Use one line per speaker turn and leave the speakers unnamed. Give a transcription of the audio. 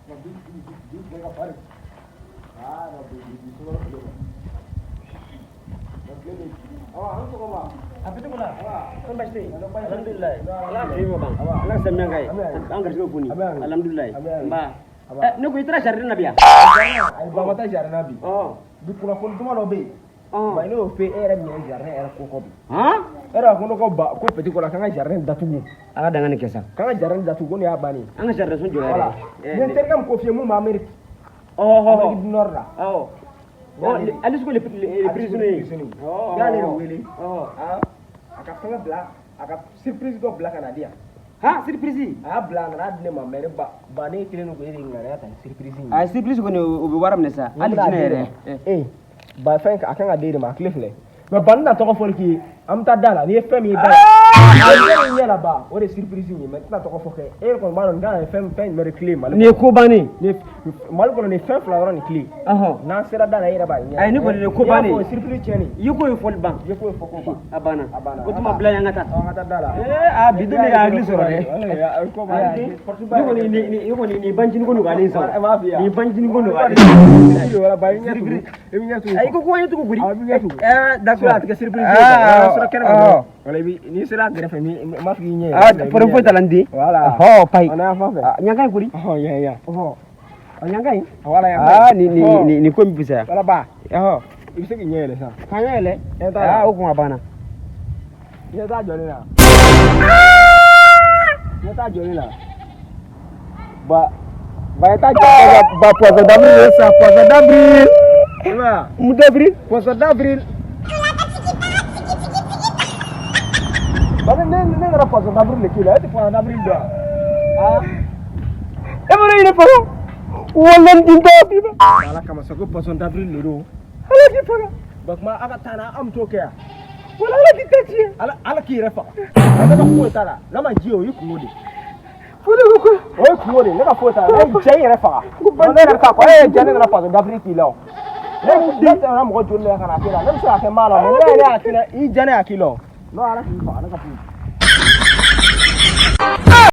Bi bi bi bi ka farin. Aa, non, bi bi sunkalo tile kɔnɔ. Awa, an sɔgɔma.
A bɛ cogo la, ko baasi tɛ yen? Alhamdulilayi, Ala ka tile ban, Ala ka samiya k'a ye, an garijɛgɛ foni, alhamdulilayi. Nba, ne ko i taara jardin na bi yan?
Ayi, baba taa jardin na bi. Bi kunnafoni duman dɔ bɛ yen. Ba, ne y'o f'e e yɛrɛ minɛ jardin yɛrɛ ko kɔ bi. E yɛrɛ ko ne ko ba ko petit ko la k'an ka jardin datugu.
Ala dan ka nin kɛ sa.
K'an ka jardin datugu, ko nin y'a bannen.
An ka jardin so jɔ yɛrɛ.
Voilà. N ye n terikɛ min ko f'i ye mun bɛ Amérique. Amérique du Nord la.
Alice ko le prisonnier.
N y'ale de wele. A ka fɛngɛ bila, a ka surprise dɔ bila ka na di yan.
Han, surprise?
A y'a bila, a nana di ne ma, mais ne ba ba ne kelen don ko e de ŋaniya ta ni surprise in ye.
A surprise kɔni, o bɛ wari minɛ sa. Hali jinɛ yɛrɛ.
Ee ba, fɛn a kan ka di e de ma, a tile filɛ. Mais ba, n tɛna tɔgɔ fɔli k'i ye, an bɛ taa da la, n'i ye fɛn min ye da la. A ye fɛn min ɲɛ la ba, o de ye surprise in ye, mais n tɛna tɔgɔ fɔ kɛ. E yɛrɛ kɔni b'a dɔn nin kan ka kɛ fɛn fɛn jumɛn de clé Mali
Nin ye ko bannen.
Nin ye Mali kɔnɔ, nin ye fɛn fila dɔrɔn nin clé. N'an sera da la, e yɛrɛ b'a ɲɛ.
Ayi, ne kɔni nin ye ko bannen.
I y'a fɔ surprise tiɲɛni.
I ye ko in fɔli ban.
I ye ko in fɔ ko ban.
A banna.
A banna.
O tuma bila yan, an ka taa.
An ka taa da la.
Ee, a bi don ne ka hakili sɔrɔ dɛ.
Ko ba
Ne kɔni nin, i kɔni nin bancinin ko nɔgɔyalen sa.
E m'a f'i ye.
Nin bancinin ko nɔgɔyalen.
Ba, i ɲɛ tugu. I bɛ ɲɛ tugu.
Ayi, ko ko an ye tugu kori.
A bɛ ɲɛ tugu.
Ɛɛ, d'accord.
A tɛ kɛ surprise ye. N'a sɔrɔ kɛnɛ ma dɔrɔn. Wala, i bɛ n'i sera a kɛrɛfɛ, ni n b'a fɔ k'i ɲɛ yɛlɛ.
Ah, problème foyi t'a la n den.
Voilà.
Ɔhɔ, payi.
On est en fan fɛ.
Ɲanga in kori.
Ɔhɔn, yan yan.
Ɔhɔ. Ɲanga in.
Voilà, yan.
Ah, nin nin nin nin ko in bɛ fisaya.
Wala ba.
Ɔhɔ.
I bɛ se k'i ɲɛ yɛlɛ sisan.
K'an ɲɛ yɛlɛ.
Ɲɛ t'a la.
Ah, o kun a banna.
Ɲɛ t'a jɔlen na. Ɲɛ t'a jɔlen na. Ba ba, ɲɛ t'a jɔlen na.
Ba, poisson d'avril ye sa, poisson d'avril.
I m'a ye wa?
Mun d'avril?
Poisson d'avril. Ba, ne nana poisson d'avril de k'i la, e tɛ poisson d'avril dɔn wa? Ah.
E bɛ ne ɲini faga. Wala n den t'a bi ba.
Ala kama sa, ko poisson d'avril de don.
Ala k'i faga.
Ba kuma, a ka taa n'a an bɛ t'o kɛ yan.
Wala Ala k'i ta tiɲɛ.
Ala Ala k'i yɛrɛ faga. Ne ka foyi t'a la. N'a ma ji ye, o y'i kungo de ye.
Fo ne ko ko.
O ye kungo de ye, ne ka foyi t'a la. Ne cɛ, i yɛrɛ faga. Ne yɛrɛ ta kɔ, e ye ja, ne nana poisson d'avril k'i la o. Ne tɛmɛna mɔgɔ joli la ka na k'e la, ne bɛ se k'a kɛ maa la, mais ne yɛrɛ y'a k'i la, i ja ne y'a k'i la o. Non, Ala k'i faga, ne ka foyi.